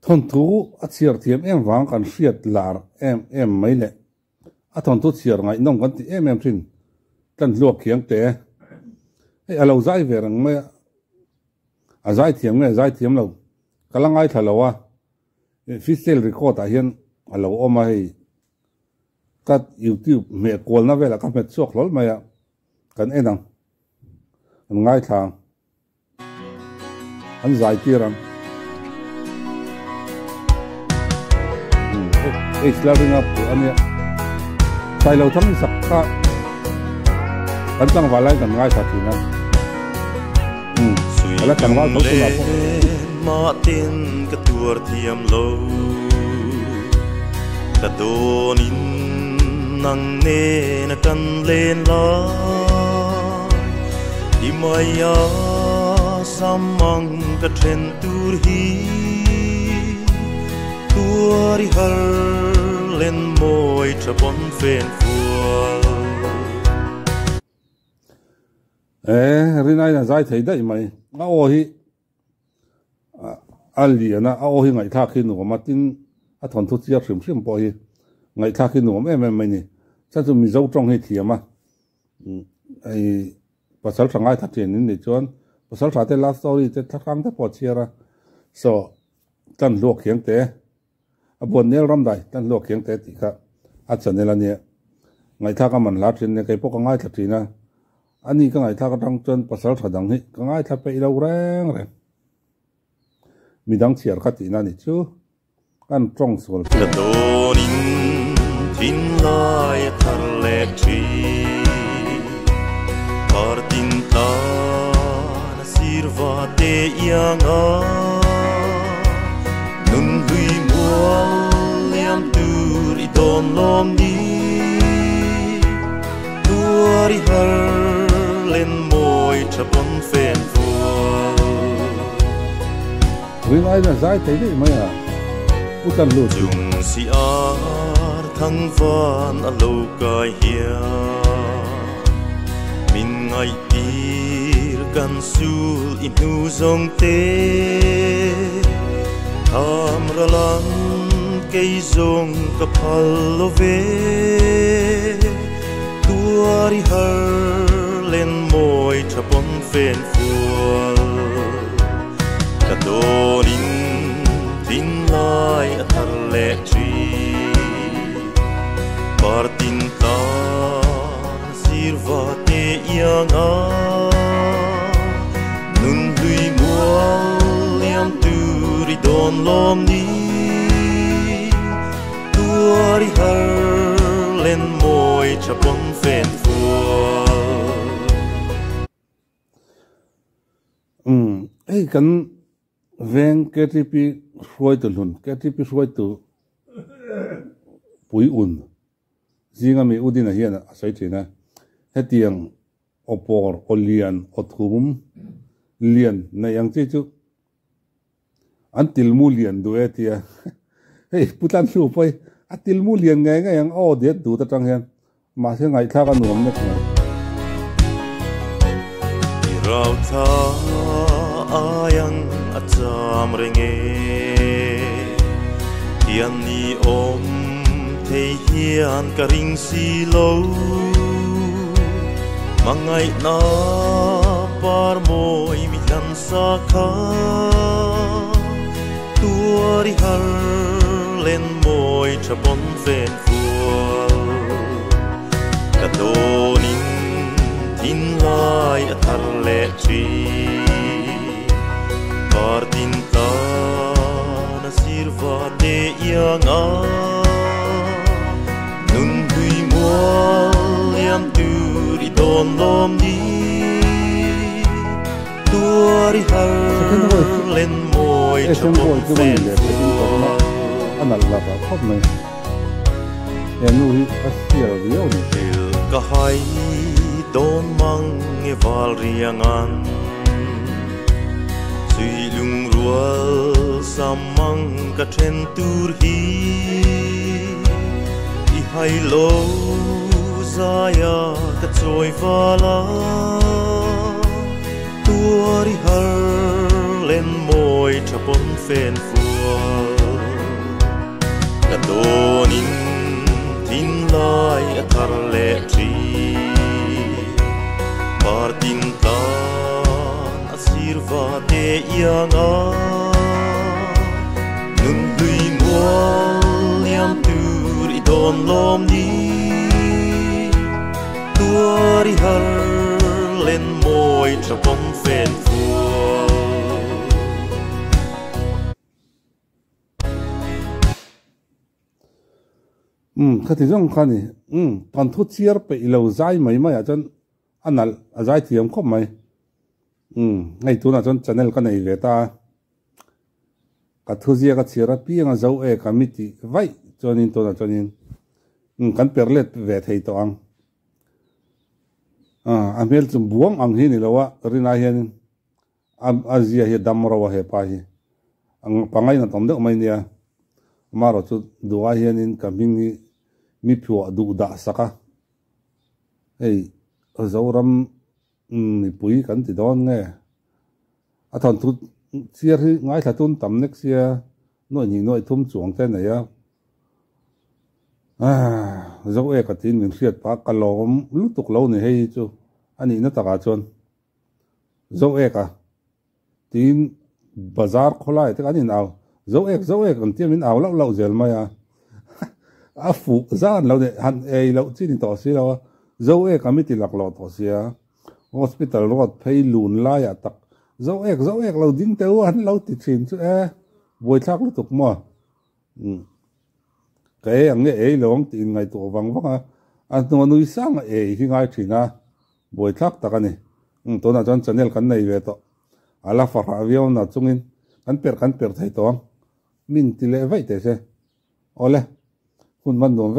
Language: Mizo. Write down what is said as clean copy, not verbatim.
Thawnthu a chhiar thiam em vang kan hriat lar em em mai leh a thawnthu chhiar ngaihnawm kan tih em em thin tlan hluak khiang te. Hei a lo zai ve reng mai a, a zai thiam nge zai thiam lo ka la ngaithla lo a, Fistel record ah hian a lo awm a hei ka youtube hmeh kualna velah ka hmet chhuak hlawl mai a, kan en ang, kan ngaithla ang. An zai tir ang. Hei sla ringa phuh a nia. Sailo thang in sak kha kan tlangval lai kan ngaithla thin a. Ala tlangval tho tunah pawh. Mahten ka tuar thiam lo ka dawn in nang nen a kan len lai i mai a samang ka then tur hi tuar i har len mawi tha pawn fen fual. E rinai a zai thei daih mai a aw hi a lian a, a aw hi ngaihthlak hi nuam a, tin a thawnthu chiar hrim hrim pawh hi ngaihthlak hi nuam em em mai ni. Chhan chu Mizo tawng hi thiam a, hei pasal tha ngaithla thin in nih chuan pasal tha te love story te thlahrang te pawh a chhiar a, saw tan hluak hiang te a buan nel ram dai tan hluak hiang te tih kha a channel a nia. Ngaihthlak a man hla thin nia, kei pawh ka ngaithla thin a. A ni ka ngaihthlak atang chuan pasal tha dang hi ka ngaithla peih lo reng reng. Midang chhiar kha tihna ni chu kan tawng sual thin. Ka dawnin thinlai a thar leh thin. Partin tan a sirva te ianga nun hlui mual liam tur i dawn lawm ni. Tuar i har len mawi tha pawn fen fual. Ring aiin a zai thei daih mai a, Pu Tan Lut. Chung si ar thang van a lo kai hian min ngaihtir kan sul i hnu zawng te tham ra lam kei zawng ka phal lo ve tuar i har len mawi tha pawn fen fual ka dawnin thinlai a thar leh thin partin tan sirva te ianga nun hlui mual liam tur i dawn lawm ni tuar i har len mawi tha pawn fen fual. Umm hei kan veng KTP hruaitu hlun KTP hruaitu pui un zinga mi Udina hian a sawi thin a, hetiang aw pawr, aw lian, aw thum lian neih ang chi chu an tilmu lian duh e tia hei Pu Tlanhlu pawh hi a tilmu lian ngei ngei ang aw diat dut atang hian mahse ngaihthlak a nuam nek mai. I rau thla aiang a cham reng e, hian ni awm thei hian ka ring si lo, hmangaihna par mawi mi hlan sa kha tuar i har len mawi tha pawn fen fual ka dawnin thinlai a thar leh thin partin tan a sirva te ianga nun hlui mual liam tur i dawn lawm ni tuar i har len mawi tha pawn fen fual. A nalh lak ah khawp mai he nu hi a sial riau a ni. Thil ka hai dawn mang nge val riangan chui lungrual sam mang ka then tur hi i hai lo zaia ka chawi val a tuar i har len mawi tha pawn fen fual. Ka dawnin thinlai a thar leh thin. Partin tlan a sirva te iang a, nun hlui mual liam tur i dawn lawm ni. Tuar i har len mawi tha pawm fen fual. Umm khati zawng kha ni. Umm kan thu chiar peih lo zai mai mai ah chuan a nalh a zai thiam khawp mai. Umm hei tunah chuan channel ka nei ve ta a. Ka thu ziak a chhiar apiang a zo e ka mi tih vaih chuanin tunah chuanin umm kan per let ve thei tawh ang. A hmel chu buang ang hi ni lo a rinai hianin. A zia hi a dam ro a hepa hi pangai na tam deuh mai nia. Amaherawh chu duh ai hianin ka hming hi mi phiuah duh dah sak a, hei Zoram mipui kan ti dawn nge a thawnthu chhiar hi ngaithla tun tam nek sia nuaih hnih nuaih thum chuang te nei a, Zo eka tiin min hriat pah ka lawm lutuk lo ni hei hi chu a nihna takah chuan. Zo ek a tiin bazar khawlai te kan inau zo ek zo ek an tia min au lauh lauh zel mai a a fuh zan lo nih han ei loh chi ni tawh si lo a zo ek a mi ti lak lawh tawh sia hospital road phei lun laiah tak zo ek zo ek lo ding teu an lo ti thin chu e buaithlak lutuk maw Ka ei ang nge ei lo ang tih inngaihtuah vang vang a, a hnua nui sang a ei hi ngai thin a, buaithlak tak a ni. Umm tunah chuan channel kan nei ve tawh, a la fahrah viau na chungin kan perh kan perh thei tawh ang, min ti leh vaih teh se. Awle, hun hman nuam vek.